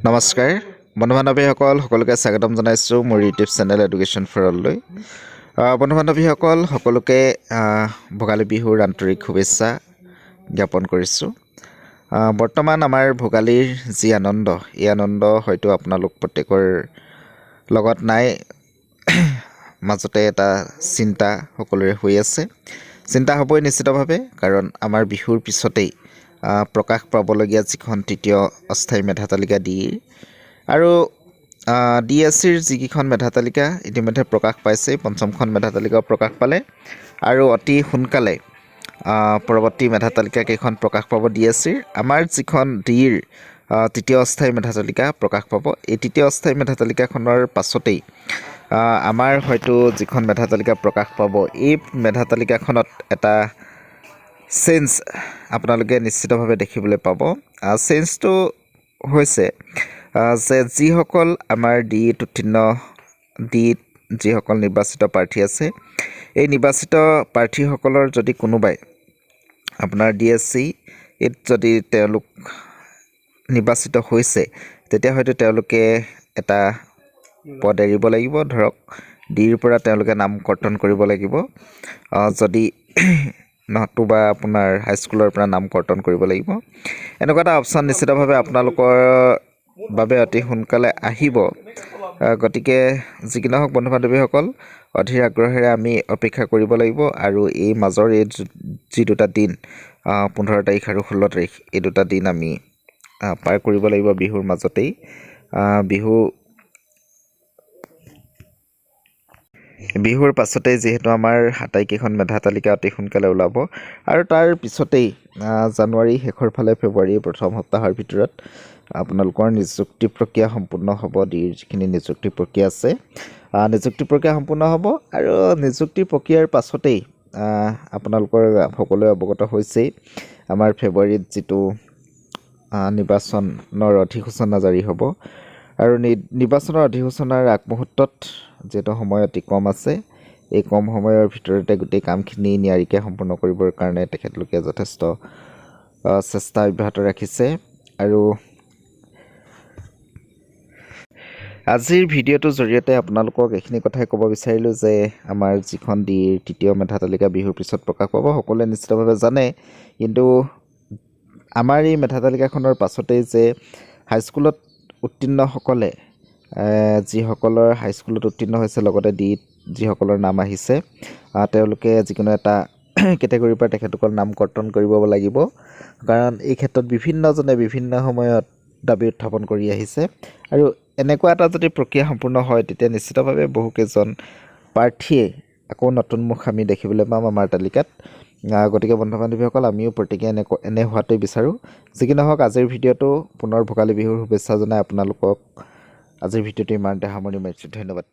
নমস্কাৰ বন্ধু বান্ধৱীসকল, সকলোকে স্বাগতম জনাইছোঁ মোৰ ইউটিউব চেনেল এডুকেশ্যন ফৰ অললৈ। বন্ধু বান্ধৱীসকল, সকলোকে ভোগালী বিহুৰ আন্তৰিক শুভেচ্ছা জ্ঞাপন কৰিছোঁ। বৰ্তমান আমাৰ ভোগালীৰ যি আনন্দ, এই আনন্দ হয়তো আপোনালোক প্ৰত্যেকৰ লগত নাই। মাজতে এটা চিন্তা সকলোৰে হৈ আছে। চিন্তা হ'বই নিশ্চিতভাৱে, কাৰণ আমাৰ বিহুৰ পিছতেই প্ৰকাশ পাবলগীয়া যিখন তৃতীয় অস্থায়ী মেধা তালিকা ডিৰ আৰু ডিএছচিৰ যিকেইখন মেধা তালিকা ইতিমধ্যে প্ৰকাশ পাইছে, পঞ্চমখন মেধা তালিকাও প্ৰকাশ পালে আৰু অতি সোনকালে পৰৱৰ্তী মেধা তালিকা কেইখন প্ৰকাশ পাব ডিএছচিৰ। আমাৰ যিখন ডিৰ তৃতীয় অস্থায়ী মেধা তালিকা প্ৰকাশ পাব, এই তৃতীয় অস্থায়ী মেধা তালিকাখনৰ পাছতেই আমাৰ হয়তো যিখন মেধা তালিকা প্ৰকাশ পাব, এই মেধা তালিকাখনত এটা চেঞ্জ আপোনালোকে নিশ্চিতভাৱে দেখিবলৈ পাব। চেঞ্জটো হৈছে যে যিসকল আমাৰ ডিত উত্তীৰ্ণ, ডিত যিসকল নিৰ্বাচিত প্ৰাৰ্থী আছে, এই নিৰ্বাচিত প্ৰাৰ্থীসকলৰ যদি কোনোবাই আপোনাৰ ডিএছচিত যদি তেওঁলোক নিৰ্বাচিত হৈছে, তেতিয়া হয়তো তেওঁলোকে এটা পদ এৰিব লাগিব। ধৰক, ডিৰ পৰা তেওঁলোকে নাম কৰ্তন কৰিব লাগিব, যদি নতুবা আপোনাৰ হাইস্কুলৰ পৰা নাম কৰ্তন কৰিব লাগিব। এনেকুৱা এটা অপশ্যন নিশ্চিতভাৱে আপোনালোকৰ বাবে অতি সোনকালে আহিব। গতিকে যি কি নহওক বন্ধু বান্ধৱীসকল, অধীৰ আগ্ৰহেৰে আমি অপেক্ষা কৰিব লাগিব আৰু এই মাজৰ এই যি দুটা দিন, 15 তাৰিখ আৰু 16 তাৰিখ, এই দুটা দিন আমি পাৰ কৰিব লাগিব বিহুৰ মাজতেই। বিহুৰ পাছতেই যিহেতু আমাৰ আটাইকেইখন মেধা তালিকা অতি সোনকালে ওলাব আৰু তাৰ পিছতেই জানুৱাৰী শেষৰ ফালে, ফেব্ৰুৱাৰীৰ প্ৰথম সপ্তাহৰ ভিতৰত আপোনালোকৰ নিযুক্তি প্ৰক্ৰিয়া সম্পূৰ্ণ হ'ব। ডিৰ যিখিনি নিযুক্তি প্ৰক্ৰিয়া আছে, নিযুক্তি প্ৰক্ৰিয়া সম্পূৰ্ণ হ'ব আৰু নিযুক্তি প্ৰক্ৰিয়াৰ পাছতেই আপোনালোকৰ সকলোৱে অৱগত হৈছেই, আমাৰ ফেব্ৰুৱাৰীত যিটো নিৰ্বাচনৰ অধিসূচনা জাৰি হ'ব আৰু নিৰ্বাচনৰ অধিসূচনাৰ আগমুহূৰ্তত যিহেতু সময় অতি কম আছে, এই কম সময়ৰ ভিতৰতে গোটেই কামখিনি নিয়াৰিকৈ সম্পূৰ্ণ কৰিবৰ কাৰণে তেখেতলোকে যথেষ্ট চেষ্টা অব্যাহত ৰাখিছে। আৰু আজিৰ ভিডিঅ'টোৰ জৰিয়তে আপোনালোকক এইখিনি কথাই ক'ব বিচাৰিলোঁ যে আমাৰ যিখন ডিৰ তৃতীয় মেধা তালিকা বিহুৰ পিছত প্ৰকাশ পাব, সকলোৱে নিশ্চিতভাৱে জানে। কিন্তু আমাৰ এই মেধা তালিকাখনৰ পাছতেই যে হাইস্কুলত উত্তীৰ্ণসকলে, যিসকলৰ হাইস্কুলত উত্তীৰ্ণ হৈছে, লগতে ডিত যিসকলৰ নাম আহিছে, তেওঁলোকে যিকোনো এটা কেটেগৰীৰ পৰা তেখেতলোকৰ নাম কৰ্তন কৰিব লাগিব। কাৰণ এই ক্ষেত্ৰত বিভিন্নজনে বিভিন্ন সময়ত দাবী উত্থাপন কৰি আহিছে আৰু এনেকুৱা এটা যদি প্ৰক্ৰিয়া সম্পূৰ্ণ হয়, তেতিয়া নিশ্চিতভাৱে বহুকেইজন প্ৰাৰ্থীয়ে আকৌ নতুন মুখ আমি দেখিবলৈ পাম আমাৰ তালিকাত। গতিকে বন্ধু বান্ধৱীসকল, আমিও প্ৰত্যেকে এনে হোৱাটোৱেই বিচাৰোঁ। যি কি নহওক, আজিৰ ভিডিঅ'টো পুনৰ ভোগালী বিহুৰ শুভেচ্ছা জনাই আপোনালোকক আজিৰ ভিডিঅ'টো ইমানতে সামৰণি মাৰিছোঁ। ধন্যবাদ।